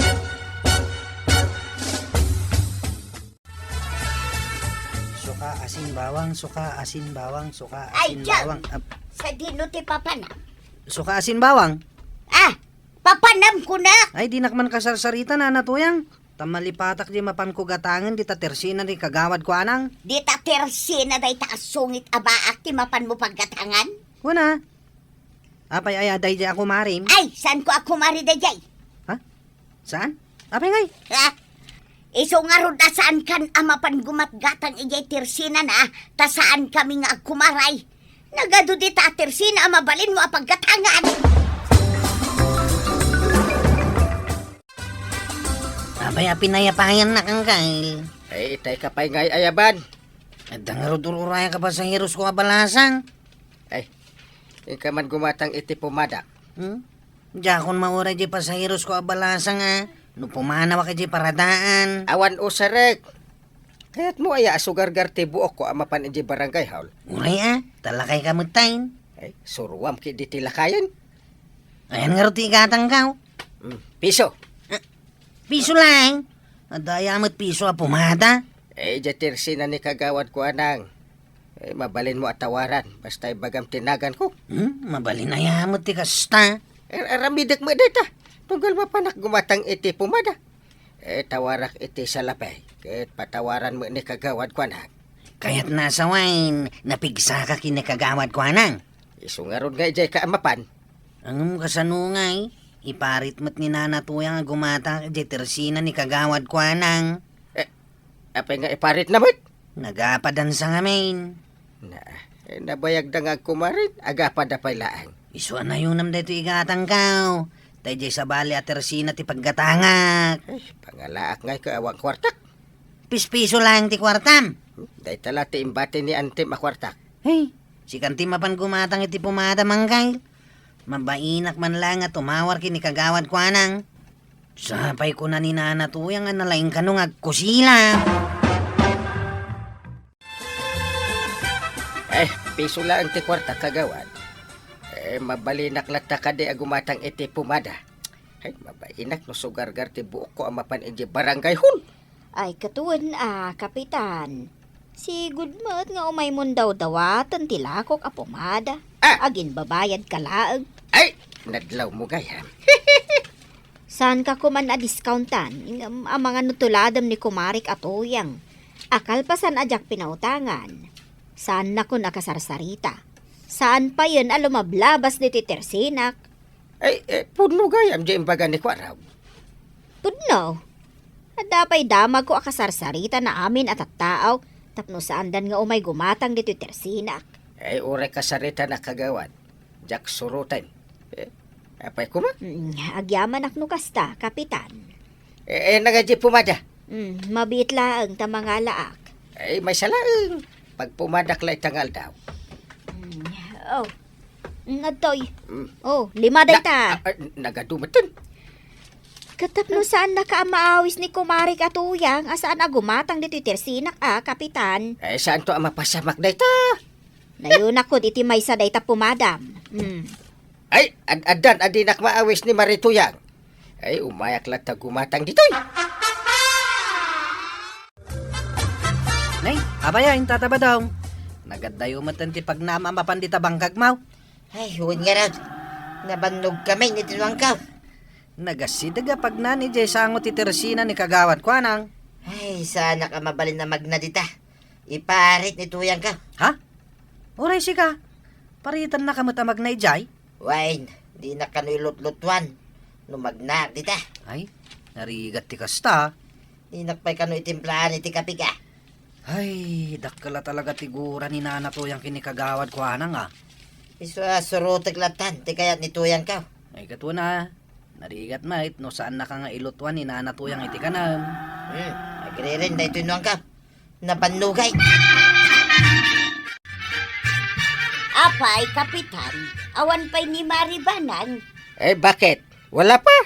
Suka, asin, bawang, suka, asin, bawang, suka, Ay, asin, Jam! Bawang. Ap- Sadino ti papanam? Suka, asin, bawang. Ah, papanam kunak! Ay, dinak man kasarsarita, Nana Tuyang. Ta malipatak diay mapanko gatangen dita tersina ni Kagawad Kuanang. Dita tersina dayta a sungit a baak ti mapanmo paggatangan? Kuna. Apay aya daydiay a kumarim? Ay, saanko a kumari daydiay. Ha? Saan? Apay ngay? Ha? Isu ngarud a saan kan a mapan gumatgatang idiay tersinana, ta saan kami nga agkumaray. Nagadu dita a tersina a mabalinmo a paggatangan. Apay a pinayapayannak, Angkel? Ay, itay ka pay nga ay-ayaban. Adda ngarud ur-urayka pasaherosko a balasang. Ay, inka man gumatang iti pumadak. Hmm? Diakon mauray diay pasaherosko a balasang a no pumanawak idiay paradaan. Awan usarek. Kayatmo aya a sugargar ti buokko a mapan idiay barangay hall? Uray a, ta lakayka metten. Ay, suruam ketdi ti lakayen. Ayan ngarud ti igatangko. Hmm, piso. Ah, piso laeng? Adda aya met piso a pumada? Eh, idiay tersina ni Kagawad Kuanang. Eh, mabalinmo a tawaran, basta ibagam ti naganko. Hmm, mabalin aya met ti kasta. Ar-, aramidek met dayta. Tunggal mapanak gumatang iti pumada. Eh, tawarak iti salapay, ket patawaran met ni Kagawad Kuanang. Kayatna a sawen, napigsaka ken ni Kagawad Kuanang. Isu ngarud nga idiayka a mapan. Ngem kasano ngay, iparit met ni Nana Tuyang a gumatang idiay tersina ni Kagawad Kuanang. Eh, apay nga iparitna met? Nagapadansa ngamin. Na, eh, nabayagda nga agkumarin, agapada pay laeng. Isu a nayonam daytoy igatangko. Ta idiay sabali a tersina ti paggatangak. Eh, pangalaak ngay ket awan kuartak. Pispiso laeng ti kuartam. Hmm, dayta la ti imbati ni Antem a kuartak. Hey, sikan ti mapan gumatang iti pumada, Mangkay. Mabainak man laeng a tumawar ken ni Kagawad Kuanang. Sapay kuna ni Nana Tuyang a nalaing kano nga agkusila. Eh, piso laeng ti kuarta, Kagawad. Eh, mabalinak latta kadi a gumatang iti pumada. Ay, mabainak no sugargar ti buokko a mapan idiay barangay hall. Ay, katuen a, Kapitan. Sigud met nga umaymon dawdawaten ti lakok a pumada. Ah! Aginbabayadka laeng. Ay, nadlawmo gayam. Saanka koman a discountan, ngem amangan no tuladem ni kumarik a Tuyang a kalpasan a diak pinautangan. Saannakon a kasarsarita. Saan payen a lumablabas ditoy tersinak. Ay, eh, pudno gayam diay imbaga ni Kuarab. Pudno. Adda pay damagko a kasarsarita na amin a tattao tapno saandan nga umay gumatang ditoy tersinak. Ay, uray kasarita na, Kagawad. Diak suroten. Eh, apay koma? Mm, agyamanak no kasta, Kapitan. Eh, eh, nagaji pumada? Mm, mabiit laeng ta mangalaak. Eh, maysa laeng. Pagpumadak la ita nga aldaw. Mm, oh. Mm, adtoy. Mm. Oh, lima dayta. Na-, ah, ah, nagadu metten. Ket tapno saannaka a maawis ni kumarek a Tuyang a saan a gumatang ditoy tersinak a, Kapitan. Eh, saanto a mapasamak dayta? Nayonakon iti maysa dayta pumadam. Hmm. Ay, ad-addan a dinak maawis ni Mari Tuyang. Ay, umayak latta gumatang ditoy. Nay, apay a, Tata Badong? Nagaddayo met ti pagnaam a mapan dita bangkagmo. Ay, wen ngarud. Nabannogkami iti nuangko. Nagasideg a pagnan idiay sango ti tersina ni Kagawad Kuanang. Ay, saanak a mabalin a magna dita. Iparit ni Tuyangko. Ha? Uray sika, paritennaka met a magna idiay? Wen, dinak kano ilutlutuan no magnaak dita. Ay, narigat ti kasta. Dinak pay kano itimplaen iti kapika. Ay, dakkel a talaga ti gura ni Nana Tuyang ken ni Kagawad Kuanang a. Isu a surotek lattan ti kayat ni Tuyangko. Ay, ket wen a, narigat met no saannaka nga ilutuan ni Nana Tuyang iti kanem. Hmm, agriren daytoy nuangko. Nabannogay. Apay, Kapitan, awan pay ni Mari Banang? Eh, bakit? Wala pa?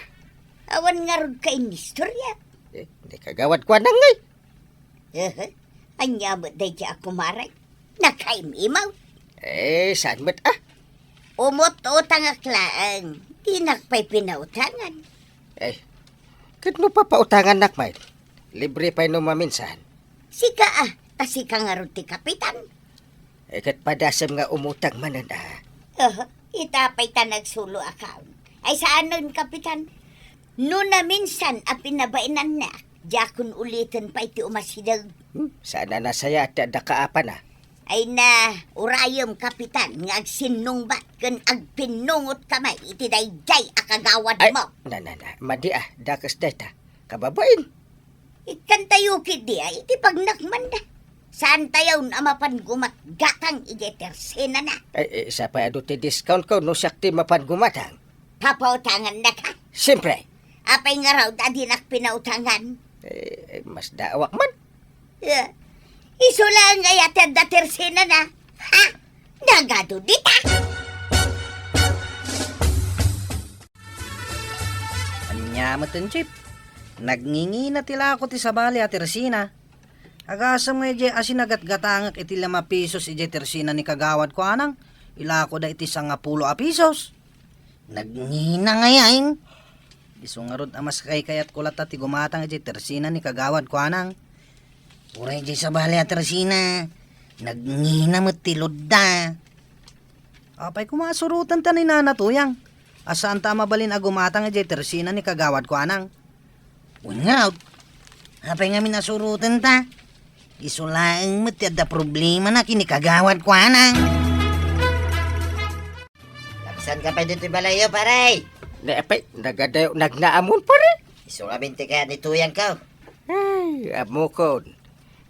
Awan ngarud ka inistorya? Eh, ni Kagawad Kuanang ngay. Eh, ania met daydi a kumarek? Nakaimimaw? Eh, saan met a? Umut-utangak laeng. Dinak pay pinautangan. Eh, ket no papautangannak met, libre pay no maminsan. Sika a, ta sika ngarud ti kapitan. Eh, ket padasem nga umutang manen a. Oh, ita pay ta nagsulo a kaon. Ay, saanen, Kapitan? No naminsan a pinabainannak, diakon uliten pay ti umasideg. Hmm, saan a nasayaat ti adda kaapana. Ay na, urayem, Kapitan, nga agsinnungbat ken agpinnungotka met iti daydiay a kagawad Ay, mo. Na, na, na, madi a, dakes dayta. Kababain. Ikkantayo ketdi a iti pagnakmanda. Saantayon a mapan gumatgatang idiay tersenana. Ay, eh, sapay adu ti discount ko no siak ti mapan gumatang. Papautangannaka? Siempre. Apay ngarud a dinak pinautangan? Eh, eh, mas daawak man. Eh, isu laeng aya ti adda tersenana? Ha? Nagadu dita? Ania met, Chief? Nagngingina ti lako ti sabali a tersina. Agasem nga idiay a sinagatgatangek iti lima pesos idiay tersina ni Kagawad Kuanang, ilakoda iti sangapulo a pesos. Nagngina ngay, ay. Isu ngarud a mas kaykayatko latta ti gumatang idiay tersina ni Kagawad Kuanang. Uray idiay sabali a tersina, nagngina met ti loadda. Apay koma a surotenta ni Nana Tuyang a saanta a mabalin a gumatang idiay tersina ni Kagawad Kuanang? Wen ngarud, apay ngamin a surotenta? Isu laeng met ti adda problemana ken ni Kagawad Kuanang. Labsanka pay ditoy balayyo, pare. Ne, apay, nagadayo, nagnaamon, pare. Isu ngamin ti kayat ni Tuyangko. Ay, ammokon.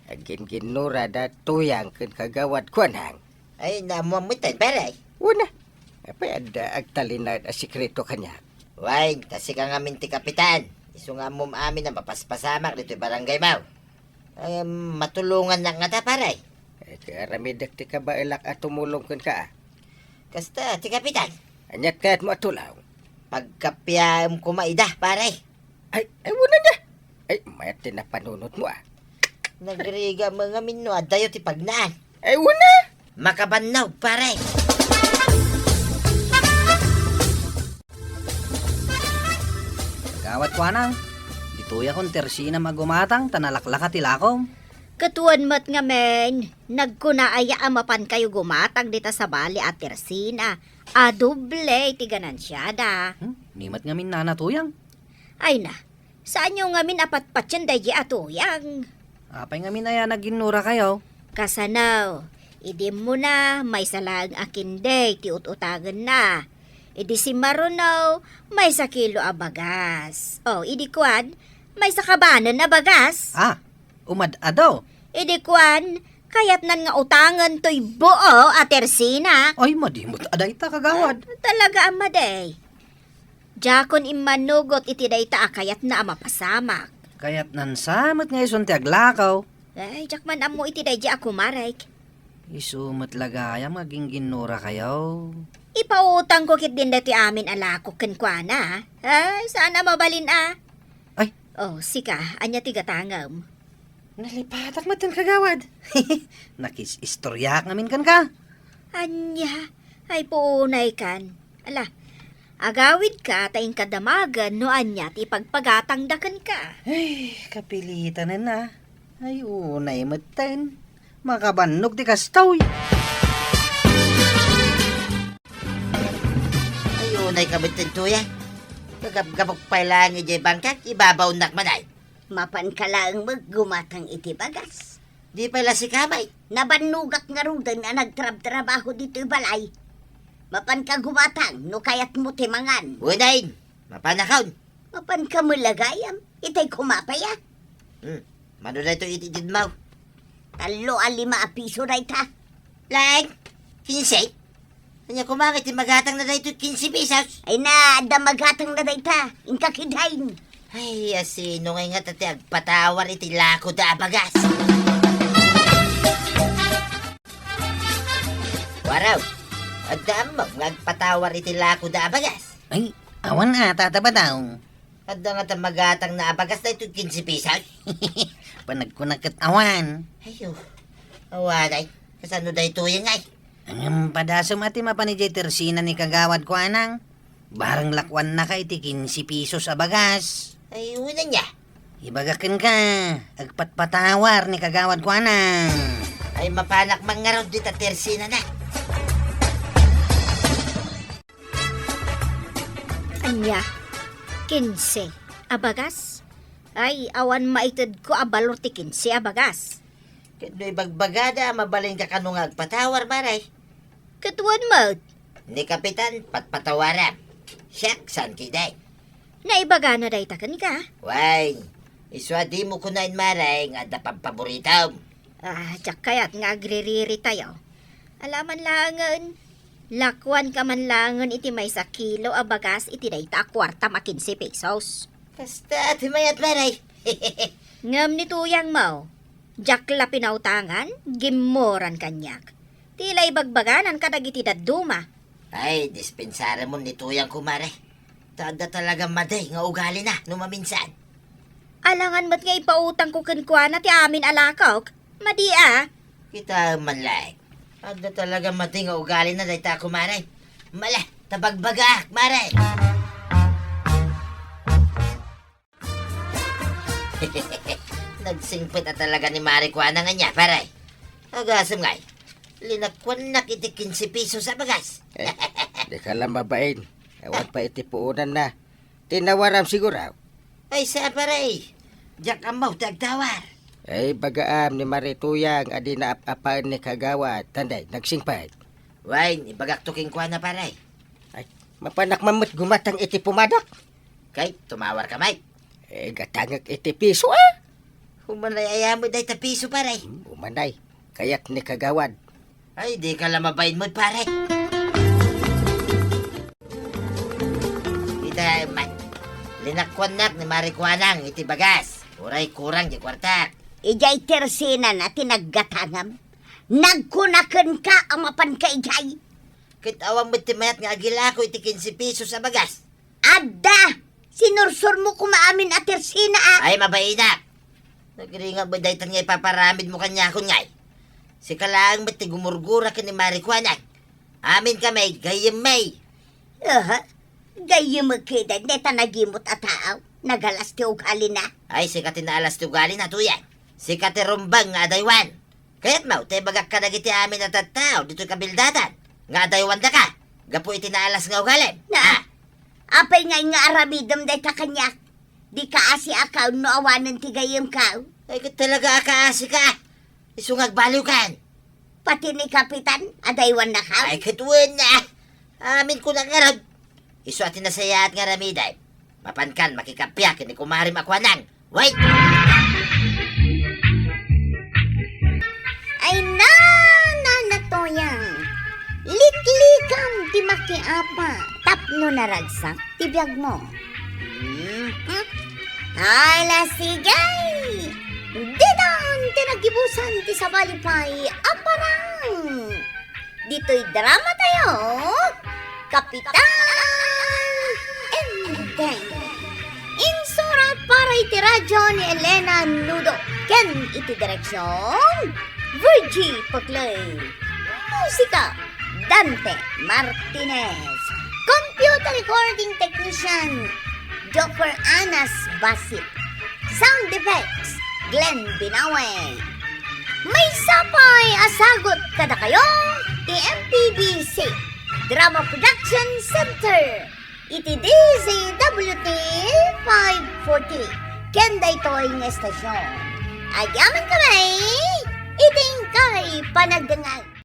Agginginnura da Tuyang ken Kagawad Kuanang. Ay, naammoam metten, pare. Wen a. Apay adda agtalinaed a sekreto kaniak? Wen, ta sika ngamin ti kapitan. Isu nga ammom amin a mapaspasamak ditoy barangaymo. Ay, matulongannak ngata, pare? Ay, ti aramidek ti kabaelak a tumulong kenka a. Kasta, ti kapitan. Ania't kayatmo a tulong? Pagkapiaem koma ida, pare. Ay, ay, wen a. Ay, mayat ti napanunotmo a. Nagrigat met ngamin no addayo ti pagnaan. Ay, wen a. Makabannog, pare. Kagawad Kuanang, ditoyakon tersinam a gumatang ta nalaklaka ti lakom. Ket wen met ngamin, nagkuna aya a mapankayo gumatang dita sabali a tersina a doble ti ganansiada. Hmm, ni met ngamin, Nana Tuyang. Ay na, saanyo ngamin a patpatien daydi a Tuyang? Apay ngamin aya naginnurakayo? Kasano, idi immuna, maysa laeng a kende ti ut-utangenna. Idi simmaruno, maysa kilo a bagas. O, idi kuan, maysa kabanen a bagas. Ah, umad-ado. Idi kuan, kayatnan nga utangen toy buo a tersina. Ay, madi met a dayta, kagawad. Ah, talaga a madi. Diakon immanugot iti dayta a kayatna a mapasamak. Kayatnan sa met nga isun ti aglakaw. Ay, diak man ammo iti daydi a kumarek. Isu met la gayam nga gingginnurakayo. Ipautangko ketdin daytoy amin a lakok kenkuana. Ay, saan a mabalin a. Oh, sika, ania ti gatangem? Nalipatak met, kagawad. Nakis-istoriaak ngamin kenka. Ania? Ay, puunaykan. Ala, agawidka ta inka damagen no ania ti ipagpagatangda kenka. Ay, kapilitanen a. Ay, unay metten. Makabannog ti kastoy. Ay, unay ka metten, Tuya. Kagapgapok pay laeng idiay bangkak, ibabaonnak man ay. Mapanka laeng met gumatang iti bagas. Di pay la sika met. Nabannogak ngaruden a nagtrabtrabaho ditoy balay. Mapanka gumatang no kayatmo ti mangan. Unayen, mapanakon. Mapanka met la gayam. Itay koma pay a. Hmm. Mano daytoy iti itedmo? Tallo a lima a piso dayta. Laeng? Kinse? Ania koma nga iti magatangna daytoy kinse pesos? Ay na, adda magatangna dayta. Inka kidin. Ay, asino ngay ngata ti agpatawar iti lakoda a bagas? Waraw, adda ammom nga agpatawar iti lakoda a bagas? Ay, awan a, Tata Badaw. Adda ngata magatangna a bagas daytoy kinse pesos? Panagkuna ket awan. Ayo, awan ay. Kasano daytoy ngay? Ngem padasem a ti mapan idiay tersina ni Kagawad Kuanang. Bareng lakuannaka iti kinse pesos a bagas. Ay, uy, ania? Ibagak kenka, agpatpatawar ni Kagawad Kuanang. Ay, mapanak man ngarud dita tersinana. Ania? Kinse a bagas? Ay, awan maitedko a balor ti kinse a bagas. Ket no ibagbagada a mabalinka kano nga agpatawar, Mare. Ket wen met? Ni Kapitan, patpatawaram. Siak, saan kidin. Naibagana dayta kenka? Wen, isu a dimo kunaen, Mare, nga adda pampaboritom. Ah, diak kayat nga agririritayo. Alaman laengen, lakuanka man laengen iti maysa kilo a bagas iti dayta a kuartam a kinse pesos. Kasta ti mayat, Mare. Ngem ni tuyangmo, diak la pinautangan, gimmoran kaniak. Ti la ibagbaganan kadagiti dadduma. Ay, dispensaramon ni tuyangko, Mare. Ta adda talaga madi nga ugalina no maminsan. Alangan met nga ipautangko kenkuana ti amin a lakok. Madi a. Kitaem man laeng. Adda talaga madi nga ugalina dayta a kumare. Mala, ta bagbagaak, Mare. Nagsingpet a talaga ni Mare Kuana nga ania, pare. Agasem ngay, linakuannak iti kinse pesos a bagas. Eh, di ka la mabain. Awan pay iti puonanna. Tinawaram siguro. Ay, saan, pare? Diak ammo ti agtawar. Ay, bagaam ni Mare Tuyang a di naap-apaen ni Kagawad, tanday, nagsingpet. Wen, ibagakto kenkuana, pare. Ay, mapanak man met gumatang iti pumadak. Kay, tumawarka met. Eh, gatangek iti piso, a? Umanay aya met dayta piso, pare. Hmm, umanay. Kayat ni Kagawad. Ay, di ka la mabain met, pare. Ita, ma-, linakuannak ni Mare Kuanang iti bagas. Uray kurang ti kuartak. Idiay tersinana ti naggatangam. Nagkuna kenka a mapanka idiay. Ket awan met ti mayat nga agilako iti kinse pesos a bagas. Adda! Sinursurmo koma amin a tersina, a. Ay, mabainak! Nagringat met daytan nga ipaparamidmo kaniakon ngay. Sika laeng met ti gumurgura ken ni Mare Kuanang. Amin kami, gayyem mi. Aha, gayyem kida, deta nagimot a tao. Nagalas ti ugalina. Ay, sika ti naalas ti ugalina, Tuyang. Sika ti rumbeng nga adaywan. Kayatmo, ta ibagak kadagiti amin a tattao ditoy kabildadan nga adaywandaka gapu iti naalas nga ugalim. Na, ah, apay ngay nga aramidem dayta kaniak? Di kaasiakaw no awanen ti gayyemkaw? Ay, ket talaga a kaasika. Isu nga agbaliwkan. Pati ni Kapitan, adaywannakaw? Ay, ket wen, ah. Amin kunak ngarud. Isu a ti nasayaat nga aramidem. Mapankan makikappia ken ni kumarem a Kuanang. Wait! Ay na, Nana Toyang, liklikam ti makiapa tapno naragsak ti biagmo. Mhm. Ala, sige! Ditan ti nagibusan ti sabali pay a parang. Ditoy drama tayo, Kapitan Enteng. Insurat para iti John Elena Nudo, ken iti direksion, Virgie Paclay. Musika, Dante Martinez. Computer recording technician, Joffer Anas Basit. Sound effects, Glenn Binawe. Maysa pay a sagut kadakayo ti M P B C Drama Production Center iti D Z W T five forty. Ken daytoy nga estasion, agyamankami iti inkay panagdengngeg.